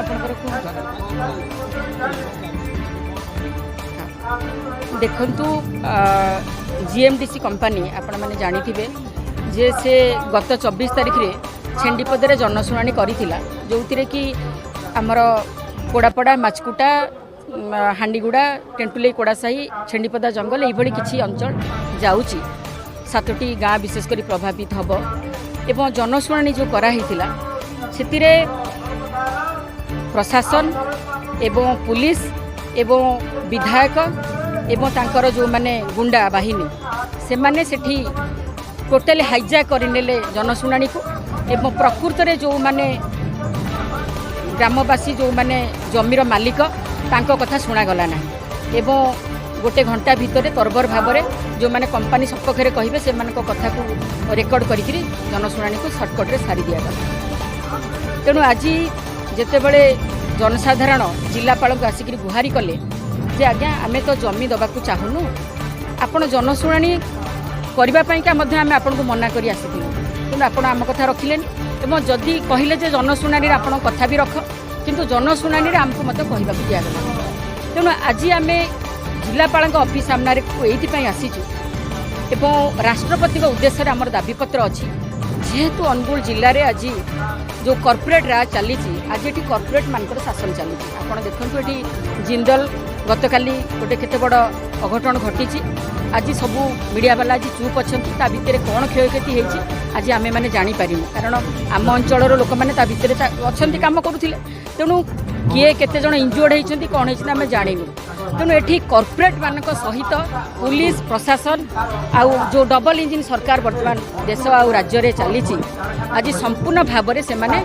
ଆପଣଙ୍କର କୁହନ୍ତୁ। ଦେଖନ୍ତୁ, ଜିଏମ୍ଡିସି କମ୍ପାନୀ, ଆପଣମାନେ ଜାଣିଥିବେ ଯେ ସେ ଗତ 24 ତାରିଖରେ ଛେଣ୍ଡିପଦାରେ ଜନଶୁଣାଣି କରିଥିଲା, ଯେଉଁଥିରେ କି ଆମର କୋଡ଼ାପଡ଼ା, ମାଛକୁଟା, ହାଣ୍ଡିଗୁଡ଼ା, ଟେଣ୍ଟୁଲେଇ, କୋଡ଼ାସାହି, ଛେଣ୍ଡିପଦା ଜଙ୍ଗଲ, ଏଇଭଳି କିଛି ଅଞ୍ଚଳ ଯାଉଛି। ସାତୋଟି ଗାଁ ବିଶେଷ କରି ପ୍ରଭାବିତ ହେବ। ଏବଂ ଜନଶୁଣାଣି ଯେଉଁ କରାହେଇଥିଲା, ସେଥିରେ ପ୍ରଶାସନ ଏବଂ ପୁଲିସ ଏବଂ ବିଧାୟକ ଏବଂ ତାଙ୍କର ଯେଉଁମାନେ ଗୁଣ୍ଡା ବାହିନୀ, ସେମାନେ ସେଠି ଟୋଟାଲି ହାଇଜାକ୍ କରିନେଲେ ଜନଶୁଣାଣିକୁ। ଏବଂ ପ୍ରକୃତରେ ଯେଉଁମାନେ ଗ୍ରାମବାସୀ, ଯେଉଁମାନେ ଜମିର ମାଲିକ, ତାଙ୍କ କଥା ଶୁଣାଗଲା ନାହିଁ। ଏବଂ ଗୋଟେ ଘଣ୍ଟା ଭିତରେ ତରବର ଭାବରେ ଯେଉଁମାନେ କମ୍ପାନୀ ସପକ୍ଷରେ କହିବେ, ସେମାନଙ୍କ କଥାକୁ ରେକର୍ଡ଼ କରିକିରି ଜନଶୁଣାଣିକୁ ସର୍ଟକଟ୍ରେ ସାରି ଦିଆଗଲା। ତେଣୁ ଆଜି ଯେତେବେଳେ ଜନସାଧାରଣ ଜିଲ୍ଲାପାଳଙ୍କୁ ଆସିକିରି ଗୁହାରି କଲେ ଯେ ଆଜ୍ଞା, ଆମେ ତ ଜମି ଦେବାକୁ ଚାହୁଁନୁ, ଆପଣ ଜନଶୁଣାଣି କରିବା ପାଇଁକା ମଧ୍ୟ ଆମେ ଆପଣଙ୍କୁ ମନା କରି ଆସିଥିଲୁ, କିନ୍ତୁ ଆପଣ ଆମ କଥା ରଖିଲେନି। ଏବଂ ଯଦି କହିଲେ ଯେ ଜନଶୁଣାଣିରେ ଆପଣଙ୍କ କଥା ବି ରଖ, କିନ୍ତୁ ଜନଶୁଣାଣିରେ ଆମକୁ ମଧ୍ୟ କହିବାକୁ ଦିଆଗଲା। ତେଣୁ ଆଜି ଆମେ ଜିଲ୍ଲାପାଳଙ୍କ ଅଫିସ୍ ସାମ୍ନାରେ ଏଇଥିପାଇଁ ଆସିଛୁ ଏବଂ ରାଷ୍ଟ୍ରପତିଙ୍କ ଉଦ୍ଦେଶ୍ୟରେ ଆମର ଦାବିପତ୍ର ଅଛି। ଯେହେତୁ ଅନୁଗୁଳ ଜିଲ୍ଲାରେ ଆଜି ଯେଉଁ କର୍ପୋରେଟ୍ ରାଜ ଚାଲିଛି, ଆଜି ଏଠି କର୍ପୋରେଟ୍ ମାନଙ୍କର ଶାସନ ଚାଲିଛି। ଆପଣ ଦେଖନ୍ତୁ, ଏଠି ଜିନ୍ଦଲ ଗତକାଲି ଗୋଟେ କେତେ ବଡ଼ ଅଘଟଣ ଘଟିଛି। ଆଜି ସବୁ ମିଡ଼ିଆବାଲା ଆଜି ଚୁପ୍ ଅଛନ୍ତି। ତା ଭିତରେ କ'ଣ କ୍ଷୟକ୍ଷତି ହେଇଛି, ଆଜି ଆମେମାନେ ଜାଣିପାରିନୁ, କାରଣ ଆମ ଅଞ୍ଚଳର ଲୋକମାନେ ତା ଭିତରେ ଅଛନ୍ତି, କାମ କରୁଥିଲେ। ତେଣୁ କିଏ କେତେ ଜଣ ଇଞ୍ଜୁର୍ଡ ହେଇଛନ୍ତି, କ'ଣ ହେଇଛନ୍ତି, ଆମେ ଜାଣିନୁ। ତେଣୁ ଏଠି କର୍ପୋରେଟ୍ ମାନଙ୍କ ସହିତ ପୁଲିସ ପ୍ରଶାସନ ଆଉ ଯେଉଁ ଡବଲ ଇଞ୍ଜିନ୍ ସରକାର ବର୍ତ୍ତମାନ ଦେଶ ଆଉ ରାଜ୍ୟରେ ଚାଲିଛି, ଆଜି ସମ୍ପୂର୍ଣ୍ଣ ଭାବରେ ସେମାନେ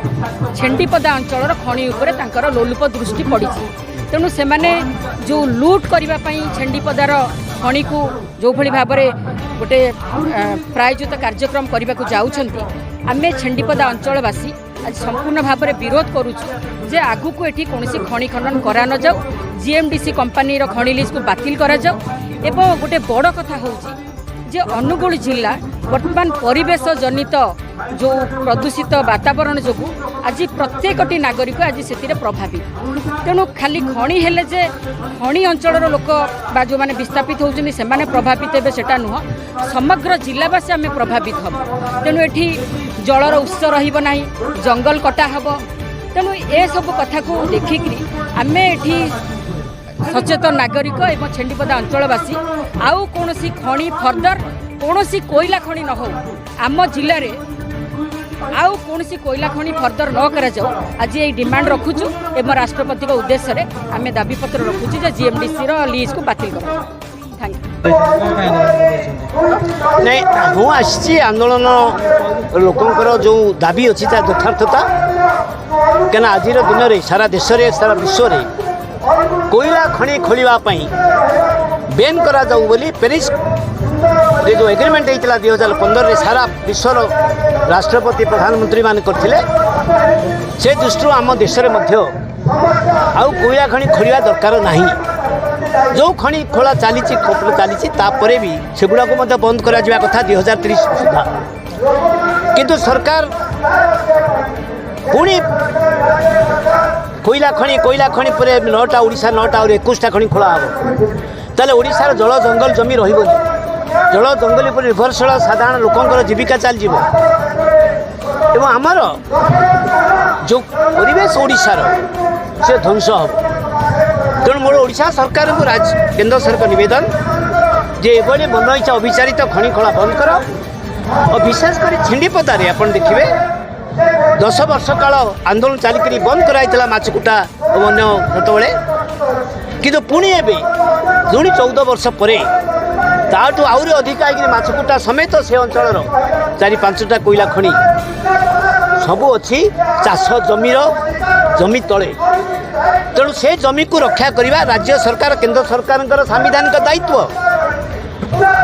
ଛେଣ୍ଡିପଦା ଅଞ୍ଚଳର ଖଣି ଉପରେ ତାଙ୍କର ଲୋଲୁପ ଦୃଷ୍ଟି ପଡ଼ିଛି। ତେଣୁ ସେମାନେ ଯେଉଁ ଲୁଟ୍ କରିବା ପାଇଁ ଛେଣ୍ଡିପଦାର ଖଣିକୁ ଯେଉଁଭଳି ଭାବରେ ଗୋଟେ ପ୍ରାୟୋଜିତ କାର୍ଯ୍ୟକ୍ରମ କରିବାକୁ ଯାଉଛନ୍ତି, ଆମେ ଛେଣ୍ଡିପଦା ଅଞ୍ଚଳବାସୀ ଆଜି ସମ୍ପୂର୍ଣ୍ଣ ଭାବରେ ବିରୋଧ କରୁଛୁ ଯେ ଆଗକୁ ଏଠି କୌଣସି ଖଣି ଖନନ କରା ନଯାଉ, ଜିଏମ୍ଡିସି କମ୍ପାନୀର ଖଣି ଲିଜ୍କୁ ବାତିଲ କରାଯାଉ। ଏବଂ ଗୋଟେ ବଡ଼ କଥା ହେଉଛି ଯେ ଅନୁଗୁଳ ଜିଲ୍ଲା ବର୍ତ୍ତମାନ ପରିବେଶ ଜନିତ ଯେଉଁ ପ୍ରଦୂଷିତ ବାତାବରଣ ଯୋଗୁଁ ଆଜି ପ୍ରତ୍ୟେକଟି ନାଗରିକ ଆଜି ସେଥିରେ ପ୍ରଭାବିତ। ତେଣୁ ଖାଲି ଖଣି ହେଲେ ଯେ ଖଣି ଅଞ୍ଚଳର ଲୋକ ବା ଯେଉଁମାନେ ବିସ୍ଥାପିତ ହେଉଛନ୍ତି, ସେମାନେ ପ୍ରଭାବିତ ହେବେ, ସେଟା ନୁହଁ। ସମଗ୍ର ଜିଲ୍ଲାବାସୀ ଆମେ ପ୍ରଭାବିତ ହେବୁ। ତେଣୁ ଏଠି ଜଳର ଉତ୍ସ ରହିବ ନାହିଁ, ଜଙ୍ଗଲ କଟା ହେବ। ତେଣୁ ଏସବୁ କଥାକୁ ଦେଖିକିରି ଆମେ ଏଠି ସଚେତନ ନାଗରିକ ଏବଂ ଛେଣ୍ଡିପଦା ଅଞ୍ଚଳବାସୀ ଆଉ କୌଣସି ଖଣି ଫର୍ଦର, କୌଣସି କୋଇଲା ଖଣି ନ ହେଉ, ଆମ ଜିଲ୍ଲାରେ ଆଉ କୌଣସି କୋଇଲା ଖଣି ଫର୍ଦର ନ କରାଯାଉ, ଆଜି ଏଇ ଡିମାଣ୍ଡ ରଖୁଛୁ। ଏବଂ ରାଷ୍ଟ୍ରପତିଙ୍କ ଉଦ୍ଦେଶ୍ୟରେ ଆମେ ଦାବିପତ୍ର ରଖୁଛୁ ଯେ ଜିଏମ୍ଡିସିର ଲିଜ୍କୁ ବାତିଲ କରାଯାଉ। Thank you. ନାଇଁ, ମୁଁ ଆସିଛି ଆନ୍ଦୋଳନ। ଲୋକଙ୍କର ଯେଉଁ ଦାବି ଅଛି, ତା ଯଥାର୍ଥତା। କାହିଁକିନା ଆଜିର ଦିନରେ ସାରା ଦେଶରେ, ସାରା ବିଶ୍ୱରେ କୋଇଲା ଖଣି ଖୋଳିବା ପାଇଁ ବେନ୍ କରାଯାଉ ବୋଲି ପ୍ୟାରିସରେ ଯେଉଁ ଏଗ୍ରିମେଣ୍ଟ ହେଇଥିଲା 2015ରେ, ସାରା ବିଶ୍ୱର ରାଷ୍ଟ୍ରପତି, ପ୍ରଧାନମନ୍ତ୍ରୀମାନେ କରିଥିଲେ, ସେ ଦୃଷ୍ଟିରୁ ଆମ ଦେଶରେ ମଧ୍ୟ ଆଉ କୋଇଲା ଖଣି ଖୋଳିବା ଦରକାର ନାହିଁ। ଯେଉଁ ଖଣି ଖୋଳା ଚାଲିଛି, ଖୋଳ ଚାଲିଛି, ତାପରେ ବି ସେଗୁଡ଼ାକୁ ମଧ୍ୟ ବନ୍ଦ କରାଯିବା କଥା 2030 ସୁଦ୍ଧା। କିନ୍ତୁ ସରକାର ପୁଣି କୋଇଲା ଖଣି, କୋଇଲା ଖଣି ପରେ ନଅଟା, ଓଡ଼ିଶା ନଅଟା, ଆହୁରି 21ଟା ଖଣି ଖୋଳା ହେବ। ତାହେଲେ ଓଡ଼ିଶାର ଜଳ, ଜଙ୍ଗଲ, ଜମି ରହିବନି। ଜଳ ଜଙ୍ଗଲ ଉପରେ ନିର୍ଭରଶୀଳ ସାଧାରଣ ଲୋକଙ୍କର ଜୀବିକା ଚାଲିଯିବ ଏବଂ ଆମର ଯେଉଁ ପରିବେଶ ଓଡ଼ିଶାର, ସେ ଧ୍ୱଂସ ହେବ। ତେଣୁ ମୋର ଓଡ଼ିଶା ସରକାରଙ୍କୁ, ରାଜ୍ୟ କେନ୍ଦ୍ର ସରକାର ନିବେଦନ ଯେ ଏଭଳି ମନ ଇଚ୍ଛା ଅବିଚାରିତ ଖଣି ଖୋଳା ବନ୍ଦ କର। ଓ ବିଶେଷ କରି ଛିଣ୍ଡିପଦାରେ ଆପଣ ଦେଖିବେ, 10 ବର୍ଷ କାଳ ଆନ୍ଦୋଳନ ଚାଲିକରି ବନ୍ଦ କରାଯାଇଥିଲା ମାଛକୁଟା ଓ ଅନ୍ୟ ସେତେବେଳେ। କିନ୍ତୁ ପୁଣି ଏବେ ପୁଣି 14 ବର୍ଷ ପରେ ତାଠୁ ଆହୁରି ଅଧିକା ହେଇକିରି ମାଛକୁଟା ସମେତ ସେ ଅଞ୍ଚଳର ଚାରି ପାଞ୍ଚଟା କୋଇଲା ଖଣି ସବୁ ଅଛି ଚାଷ ଜମିର ଜମି ତଳେ। ତେଣୁ ସେ ଜମିକୁ ରକ୍ଷା କରିବା ରାଜ୍ୟ ସରକାର, କେନ୍ଦ୍ର ସରକାରଙ୍କର ସାମ୍ବିଧାନିକ ଦାୟିତ୍ୱ।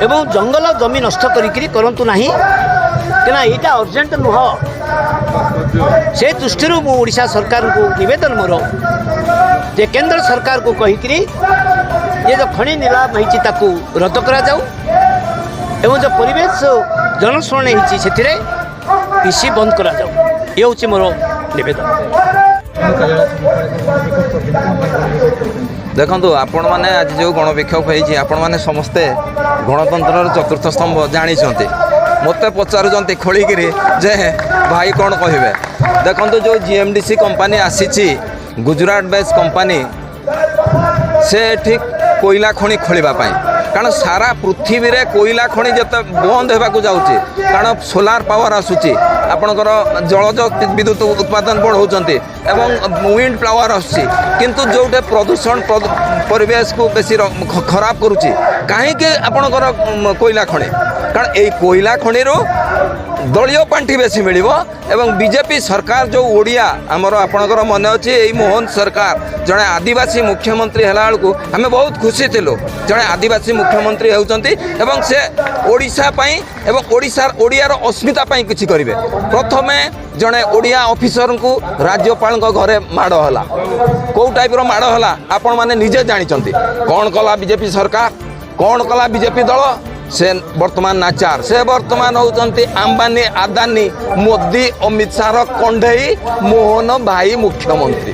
ଏବଂ ଜଙ୍ଗଲ ଜମି ନଷ୍ଟ କରିକିରି କରନ୍ତୁ ନାହିଁ, କାହିଁକିନା ଏଇଟା ଅର୍ଜେଣ୍ଟ ନୁହଁ। ସେ ଦୃଷ୍ଟିରୁ ମୁଁ ଓଡ଼ିଶା ସରକାରଙ୍କୁ ନିବେଦନ ମୋର ଯେ କେନ୍ଦ୍ର ସରକାରକୁ କହିକିରି ଏ ଯେଉଁ ଖଣି ନିଲାମ ହେଇଛି, ତାକୁ ରଦ୍ଦ କରାଯାଉ ଏବଂ ଯେଉଁ ପରିବେଶ ଜନଶୁଣାଣି ହେଇଛି, ସେଥିରେ ପିସି ବନ୍ଦ କରାଯାଉ। ଏ ହେଉଛି ମୋର ନିବେଦନ। ଆସନ୍ତୁ କାର୍ଯ୍ୟାଳୟ ସମ୍ମୁଖରେ ଗଣବିକ୍ଷୋଭ କରିଛନ୍ତି। କ'ଣ ପାଇଁ ଗଣବିକ୍ଷୋଭ କରିଛନ୍ତି? ଦେଖନ୍ତୁ, ଆପଣମାନେ ଆଜି ଯେଉଁ ଗଣବିକ୍ଷୋଭ ହେଇଛି, ଆପଣମାନେ ସମସ୍ତେ ଗଣତନ୍ତ୍ରର ଚତୁର୍ଥ ସ୍ତମ୍ଭ ଜାଣିଛନ୍ତି। ମୋତେ ପଚାରୁଛନ୍ତି ଖୋଳିକିରି ଯେ ଭାଇ କ'ଣ କହିବେ। ଦେଖନ୍ତୁ, ଯେଉଁ ଜିଏମ୍ଡିସି କମ୍ପାନୀ ଆସିଛି, ଗୁଜୁରାଟ ବେସ୍ କମ୍ପାନୀ, ସେ ଏଠି କୋଇଲା ଖଣି ଖୋଳିବା ପାଇଁ। କାରଣ ସାରା ପୃଥିବୀରେ କୋଇଲା ଖଣି ଯେତେ ବନ୍ଦ ହେବାକୁ ଯାଉଛି, କାରଣ ସୋଲାର ପାୱାର ଆସୁଛି, ଆପଣଙ୍କର ଜଳଜ ବିଦ୍ୟୁତ ଉତ୍ପାଦନ ବଢ଼ାଉଛନ୍ତି ଏବଂ ୱିଣ୍ଡ ପାୱାର ଆସୁଛି। କିନ୍ତୁ ଯେଉଁଠି ପ୍ରଦୂଷଣ ପରିବେଶକୁ ବେଶୀ ଖରାପ କରୁଛି, କାହିଁକି ଆପଣଙ୍କର କୋଇଲା ଖଣି? କାରଣ ଏଇ କୋଇଲା ଖଣିରୁ ଦଳୀୟ ପାଣ୍ଠି ବେଶୀ ମିଳିବ। ଏବଂ ବିଜେପି ସରକାର ଯେଉଁ ଓଡ଼ିଆ ଆମର, ଆପଣଙ୍କର ମନେ ଅଛି, ଏଇ ମୋହନ ସରକାର ଜଣେ ଆଦିବାସୀ ମୁଖ୍ୟମନ୍ତ୍ରୀ ହେଲା ବେଳକୁ ଆମେ ବହୁତ ଖୁସି ଥିଲୁ। ଜଣେ ଆଦିବାସୀ ମୁଖ୍ୟମନ୍ତ୍ରୀ ହେଉଛନ୍ତି ଏବଂ ସେ ଓଡ଼ିଶା ପାଇଁ ଏବଂ ଓଡ଼ିଶାର ଓଡ଼ିଆର ଅସ୍ମିତା ପାଇଁ କିଛି କରିବେ। ପ୍ରଥମେ ଜଣେ ଓଡ଼ିଆ ଅଫିସରଙ୍କୁ ରାଜ୍ୟପାଳଙ୍କ ଘରେ ମାଡ଼ ହେଲା। କେଉଁ ଟାଇପ୍ର ମାଡ଼ ହେଲା, ଆପଣମାନେ ନିଜେ ଜାଣିଛନ୍ତି। କ'ଣ କଲା ବିଜେପି ସରକାର? କ'ଣ କଲା ବିଜେପି ଦଳ? ସେ ବର୍ତ୍ତମାନ ନାଚାର। ସେ ବର୍ତ୍ତମାନ ହେଉଛନ୍ତି ଆମ୍ବାନୀ, ଆଦାନୀ, ମୋଦି, ଅମିତ ଶାହର କଣ୍ଢେଇ ମୋହନ ଭାଇ ମୁଖ୍ୟମନ୍ତ୍ରୀ।